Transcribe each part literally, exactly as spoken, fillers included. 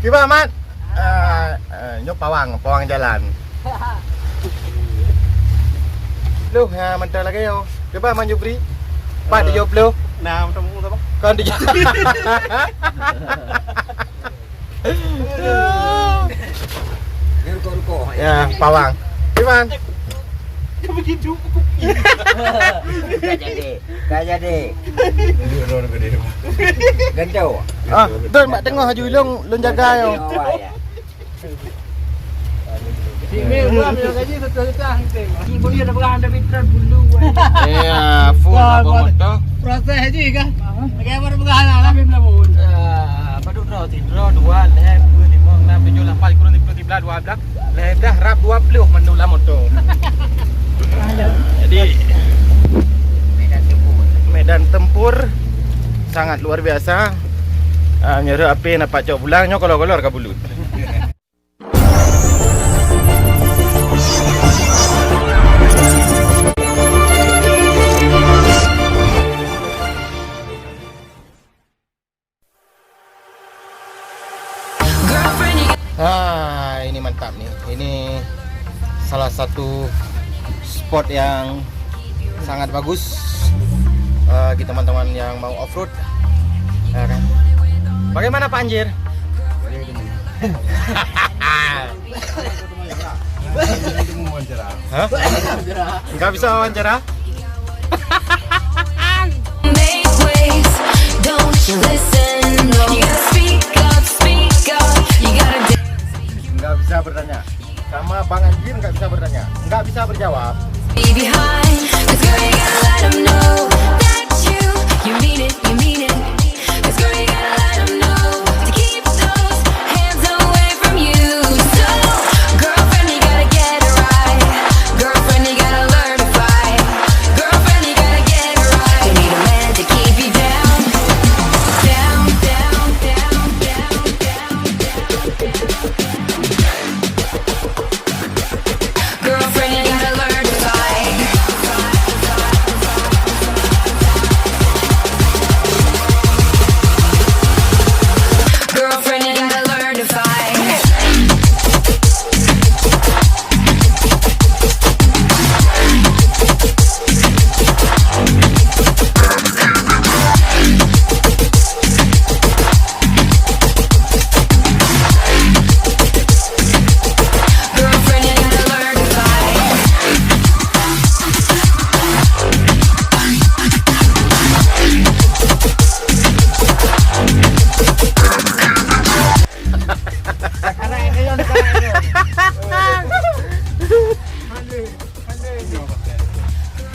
Kiban, Mat? Ah, ah, nyoe pawang, pawang jalan. Loh, ha, mantong lagèe nyoe. Kiban, Mat Jufri? Pat tujoh ploh. Nah, mantong, mantong, mantong. Kon tujoh. Aduh. Dia rukok-rukok. Ya, pawang. Kiban? Begitu. Tak jadi. Tak jadi. Ganjau. Ah, betul, mak tengok Haji Ulung, lôn jaga yo. Tengok awak ya. Di meh, ulah punya gaji satu juta, henteng. Ni boleh ada pegang, ada mitra dulu. Eh, ah, full. Wah, apa wah. Motor? Proses aja kan? Lagi apa pegang, lah, lah, belum. Ah, apa tu, draw, ti, draw, dua, leh, dua, lima, enam, tujuh, lapan, kurang, lima, tiga belas, dua belas. Leh dah rap dua ploh mandum lam moto. Jadi, medan tempur. Medan tempur sangat luar biasa. Ah, nyeureuh apé na pat cok pulang, nyoe kolor-kolor ka bulut. Ah, ini mantap nih. Ini salah satu spot yang sangat bagus, eh, bagi teman-teman yang mau off-road. Ya kan? Bagaimana, Pak Anjir? Hah? Nggak bisa wawancara? Make waves, don't you listen, no. You gotta speak up, speak up. You gotta dance. Nggak bisa bertanya. Sama Bang Anjir nggak bisa bertanya. Nggak bisa berjawab. Be behind, 'cause girl, you gotta let 'em know that you, you mean it, you mean it. 'Cause girl, you gotta let 'em know to keep those hands away from you. So, girlfriend, you gotta get it right. Girlfriend, you gotta learn to fight. Girlfriend, you gotta get it right. You need a man to keep you down. Down, down, down, down, down, down. Girlfriend, you gotta learn to fight. Girlfriend, you gotta learn to fight. Girlfriend, you gotta learn to fight.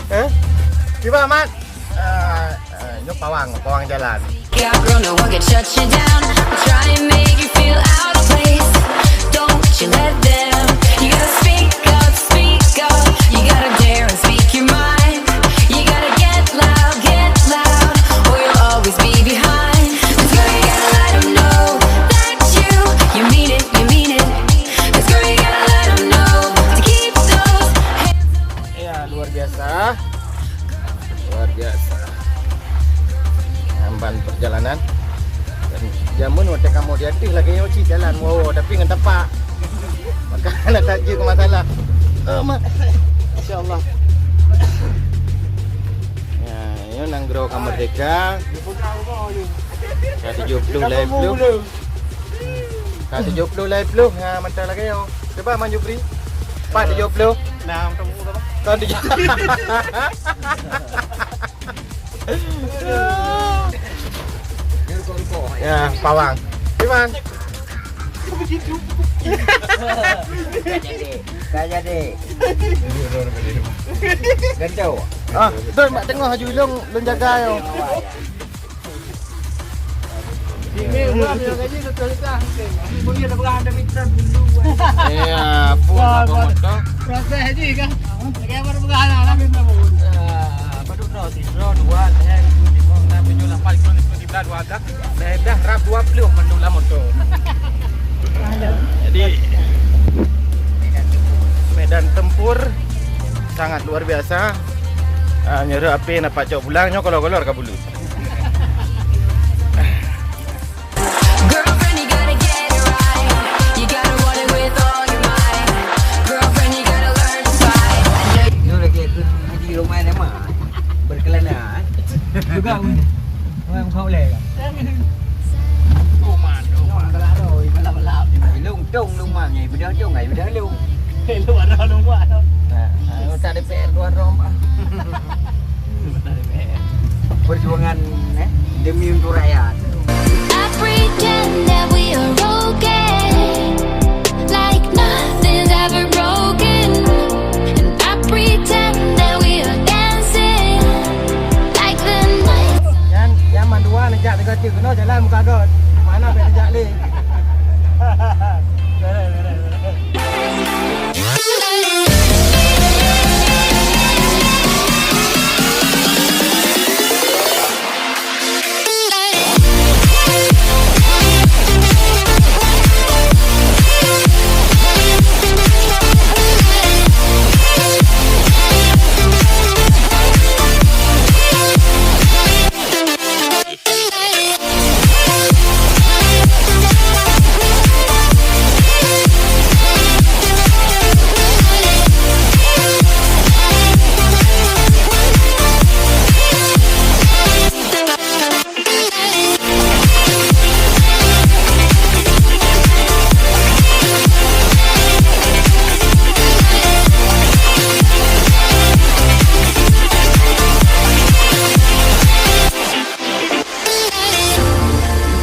Eh? Kiban, Mat? Ah, ah, nyoe pawang, pawang jalan. Yeah, girl, no one can shut you down. Try and make you feel out of place. Don't you let them. You gotta speak up, speak up. You gotta dare and speak your mind. You gotta get loud, get loud, or you'll always be behind. 'Cause girl, you gotta let 'em know that you, you mean it, you mean it. 'Cause girl, you gotta let 'em know to keep those hands away. Ya, luar biasa. Luar biasa. Nyan ban perjalanan. Dan jameun watèe kamoe di ateueh lagèe nyoe cit jalan, wow, tapi ngon tapak. Maka na that jeuet keu masalah. Eh, mak. Insya Allah. Ya, nyoe nanggroe ka merdeka. Ka tujoh ploh lhèe ploh. Ka tujoh ploh lhèe ploh, ha, mantong lagèe nyoe. Cuba, Man Jufri. Pat tujoh ploh. Nah, untuk buku apa? Kon tujoh. Ya, pawang. Cuba. Tak jadi. Tak jadi. Ganjau. Ah, betul, mak tengok Haji Ulung, lôn jaga yo. Di meh, ulah punya gaji satu juta, henteng. Ni boleh ada pegang, ada mitra dulu. Eh, ah, full. Wah, apa motor? Proses aja kan. Lagi apa pegang, lah, lah, minta pun. Ah, apa tu, no, si, no, dua, leh, dua, lima, enam, tujuh, lapan, sepuluh, sebelas, dua belas. Leh dah rap dua puluh mandum lam motor. Jadi, medan tempur sangat luar biasa. Ah, nyeureuh apé na pat cok pulang, nyoe kolor-kolor ka bulut. Girlfriend, you gotta get it right. Orang kau leh. Lông tông lông măng nhảy beudoh dông, ai beudoh lông. Lông ada lông buat. Nah, anggota D P R dua rom, ah. Anggota D P R. Perjuangan, eh, demi untuk rakyat. I pretend that we are okay, like nothing's ever broken. And I pretend that we are dancing, like the night. Nyan, nyan mandua neujak tiga-tiga keunoe jalan muka got. Mana bèk neujak lé?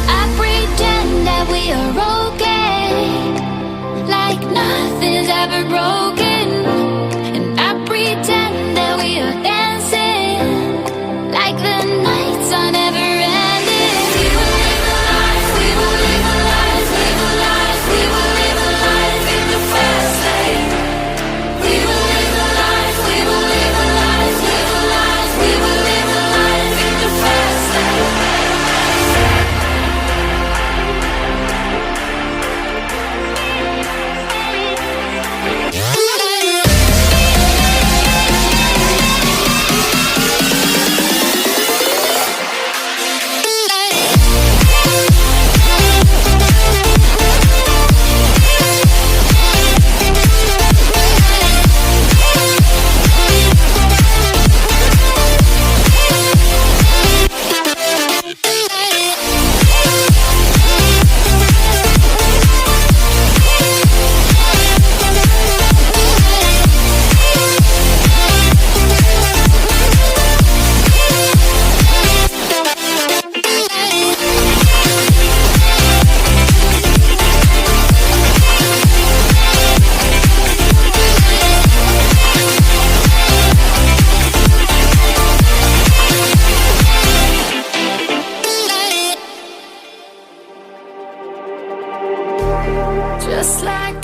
I pretend that we are okay, like nothing's ever broken. And I pretend that we are dancing, like the nights are never ending. We will live a life, we will live a life, live a life, we will live a life in the fast lane. We will live a life, we will live a life, live a life, we will live a life in the fast lane. Just like